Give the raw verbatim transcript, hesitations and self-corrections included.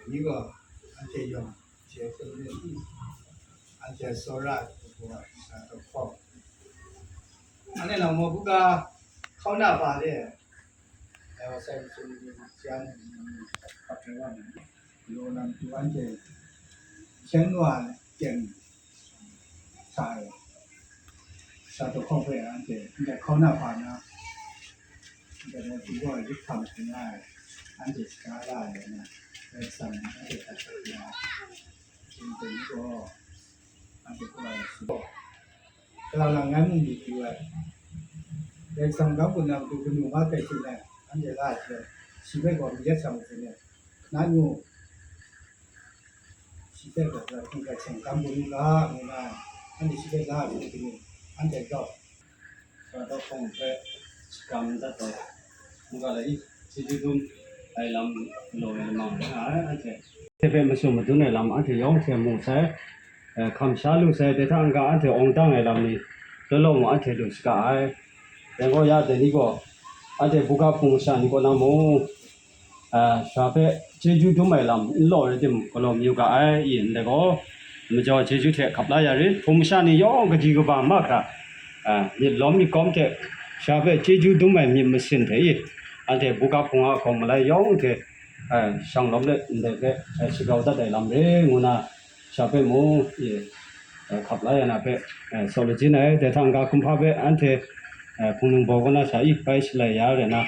Ni gaw anhte yawng hte hkrum rin, anhte tsawra ai hku gaw sa taw hkawm. Anhte nang mawbuga hkauna pa de, dai wa sai machun ni, jan ni, hkap ai wa ni, law lam tu anhte hpyen wa teng sa ai, sa taw hkawm hpe anhte ndai hkauna pa na, ndai na du gaw yip hkam hkrum ai, anhte shaga la ai na, Karai Kasang anhte hta hkrat na, shingten gaw, anhte kaw ai su gaw, kalang lang ngai mung myit yu ai. Karai Kasang ga kun na matu kanu nga tai tsun ai, anhte la ai hte, shi hpe gaw n yet sa mu tsun ai. Na nu, shi hpe gaw Karai Kasang ga kun u ga, ngu na, anhte shi hpe la ai hte kanu, anhte gaw, Sa taw hkawm hpe shakram dat taw, mungga lai chyeju dum ai lam galaw ai lamang rai nga ai, anhte. Anhte hpe masum madun ai lam anhte yawng hte mu sai, eh, hkam sha lu sai, dai hta n-ga anhte awng dang ai lam ni, law law mung anhte lu saga ai. Dai gaw ya dai ni gaw, anhte buga hpung masha ni kaw na mung, a, sha hpe chyeju dum ai lam n law rai tim, galaw mayu ga ai, i ndai gaw, majaw chyeju hte hkap la ya rit. Hpung masha ni yawng kaji kaba mahkra, a, myit lawm myit kawm hte sha hpe chyeju dum ai myit masin hte i, anhte buga hpung a hkawng malai yawng hte, a, shang lawm let ndai hpe, a, shagrau dat ai lam re ngu na, sha hpe mung, i, a, hkap la ya na hpe, a, saw lajin ai. Dai hta n-ga kumhpa hpe anhte, a, hpung nang bau kaw na sha i bai shalai ya rai na,